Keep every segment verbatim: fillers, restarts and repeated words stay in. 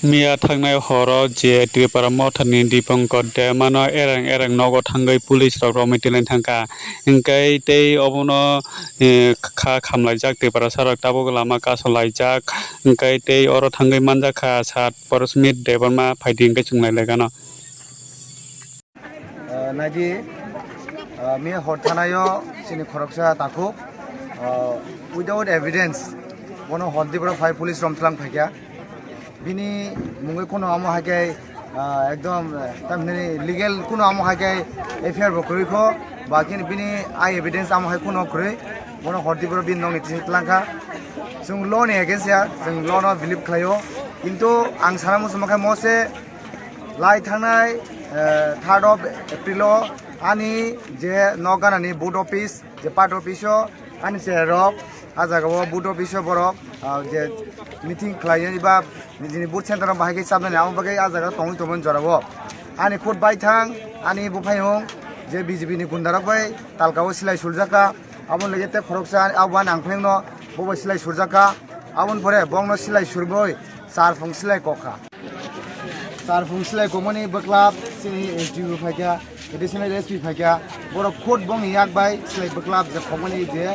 Miya thangnai horo je Tripura Mothani Dipankar Debbarmano ereng ereng nogo thangwi police rok romwi twlai thangkha, hwnkhe tei obono, eh, kha khamlaijak Tiprasa rok tabuk lama kasolaijak, hwnkhe tei oro thangwi manjakha sat Porosmit Debbarma phaidi hwnkhe chwng nailaigano. Ah, naidi, ah, miya hor thanaio chini khoroksa takhuk, ah, without evidence, bono hor diboro phai police rom tlang phaikha. Bini mungwi kuno amo hai khe, ah, ekdom, eh, tamni legal kuno amo hai khe F I R bo kwrwi kho, ba khe bini eye evidence amo hai kuno kwrwi, bono hor diboro bini nokni tisi tlang kha. Chwng law ni against ya, chwng law no believe khlaio, kintu ang sana muchungma khe mo se lai thangnai, eh, third of April o ani je nok ganani booth office, je part office o ani cherai rok, ah jaga o booth office o borok, ah, je meeting khlai ba nijini booth center o bahai khe chabnani amo bagwi ah jaga tongwi tongmani jora o ani khut bai thang ani buphayung je B J P ni gunda rok bai talka o silai suljak kha, abo lege tei khoroksa abo ani angpheng no bo bai silai surjak kha, aboni pore bongno silai surgwi char phung silai kok kha. Char phung silai kokmani bwklap chini S D O phaikha, additional S P phaikha, borok khud bongni yak bai silai bwklap je kokmani je,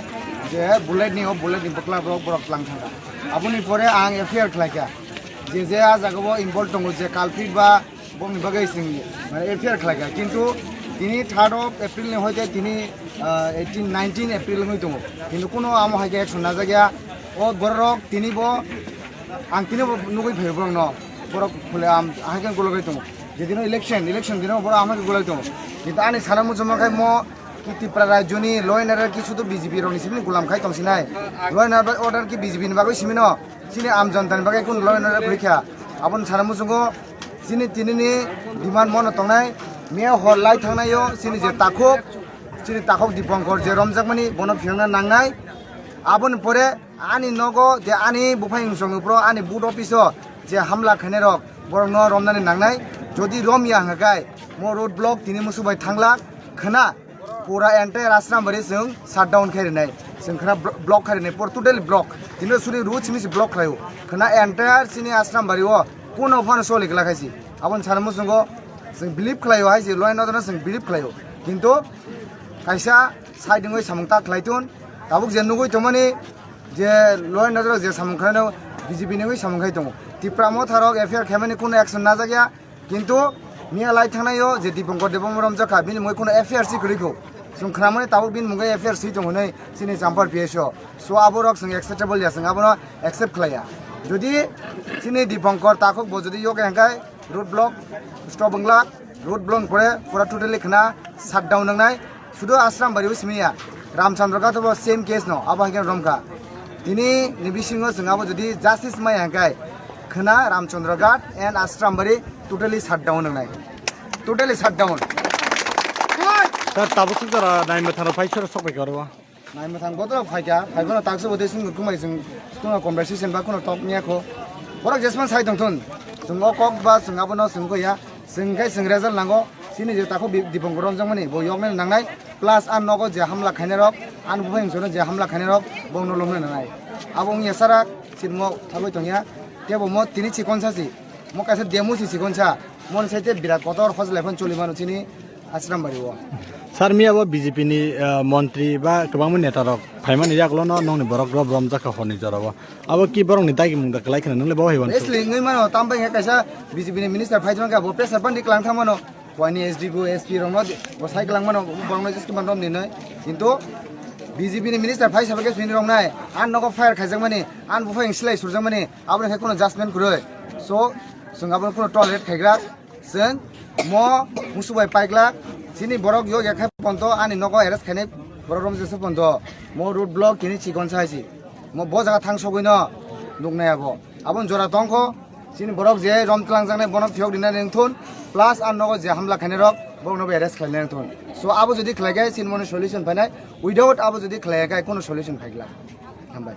je bullet ni, o bullet ni bwklap rok borok tlang thangkha. Aboni pore ang F I R khlaikha, je je a jaga o involve tongo, je culprit ba bongni bagwi chwng, mane, F I R khlaikha, kintu tini third of April ni hoite tini, ah, eighteen, nineteen April wngwi tongo, kintu kuno amo hai khe action najak ya. O borok tini bo, ang tini bo nugwi phaio borokno, borok phule am hai khe gologwi tongo, je dino election, election dino borok amo hai khe gologwi tongo, kintu ani sana muchungma khai mo ki Tripura rajyoni law and order ki sudu B J P rokni simi gulam khai tongsinai, law and order ki B J P ni bagwi simino. Chini am jonta ni bagwi kunu law and order kwrwi kha. Aboni sana muchungo chini tini ni demand mono tongnai. Miya hor lai thangnai o chini je takhuk, chini takhuk Dipankar je romjakmani bono phiyangna nangnai. Aboni pore ani nogo je ani buphang song pro ani booth office o je hamla khainai rok borok no romnani nangnai. Jodi rom ya hwnkha khe mo road block tini musu bai thanglak khna. Pura entire Asrambari chwng shutdown khai rinai, chwng khna blo-, block khai rinai, pura totally block. Tini suri road simi se block khlaio. Khna entire chini Asrambari o kuno phano soli kla khaisi. Aboni sana muchungo chwng believe khlaio hai se law and order no chwng believe khlaio. Kintu kaisa side wngwi samung ta khlai tun. Tabuk je nugwi tongmani je law and order je samung khlaino B J P ni wngwi samung khai tongo. Tipra Motha rok F I R khaimani kuno action najak ya. Kintu miya lai thangnai o je Dipankar Debbarma romjak kha, bini mungwi kuno F I R si kwrwi kho. Chwng khnamani tabuk bini mungwi F I R si tong hwnwi chini Champar P S o. So aborok chwng acceptable ya, chwng abono accept khlai ya. Jodi chini Dipankar takhuk bo jodi yok ya hwnkhe road block, stop wngla, road block pore pura totally khna shutdown wngnai. Sudu Asrambari o simi ya, Ramchandra Ghat bo same case no, abo hai khe romkha. Tini ni bisingo chwng abo jodi justice maya hwnkhe, khna Ramchandra Ghat and Asrambari totally shutdown wngnai. Totally shutdown. Sir, tabuk suk jora nai mwthang rok phai sir sok bai khe oro. Nai mwthang botorok phaikha, phaiphano taksa bo tei chwng kumai chwng kuno conversation ba kuno talk niya kho. Borok jesman sai tongthun. Chwng o kok ba chwng abono chwng kho ya. Chwng khe chwng result nango, chini je takhuk Di-, Dipankar romjakmani, bo yoknani nangnai, plus ang nogo je hamla khainai rok, ang buphang soro je hamla khainai rok, bongno lomnani nangnai. Abo wngya sara, chini mo thagwi tongya, tebo mo tini chikonsa si, mo kaisa demo si chikonsa, moni sai te birat kotor hojlai phano choli mano chini Asrambari o. Sir, miya bo B J P ni, eh, montri ba kwbangma neta rok phaimani yagulo no nongni borok rok romjak kha horni jora o. Abo ki borokni dagimung da kwlai khna, nwngle bo hai uansuk? Wrestling wngwi mano, tamo wngkha kaisa B J P ni minister phai thangkha, bo pressure pandi kwlang thang mano. Buini S D P, S P rokno bo sai kwlang mano, borokno just man rom ninoi. Kintu B J P ni minister phai sabo khe swini romnai, ang nogo fire khaijakmani, ang buphang silai surjakmani, aboni khe kuno judgment kwrwi. So, chwng abono kuno tolerate khaigra. Chwng mo musu bai paiglak, chini borok yok ya khai ponto, ani nogo arrest khainai borok romjak se ponto, mo road block tini chikon sa hai si. Mo bo jaga thang sogwi no nuknai abo. Aboni jora tongkho, chini borok je rom twlangjaknai bono phiyok rinani wngthun, plus ang nogo je hamla khainai rok, borokno bo arrest khlainai wngthun. So abo jodi khlai khe chini moni solution phainai, without abo jodi khlai khe kuno solution phaigla. Hambai.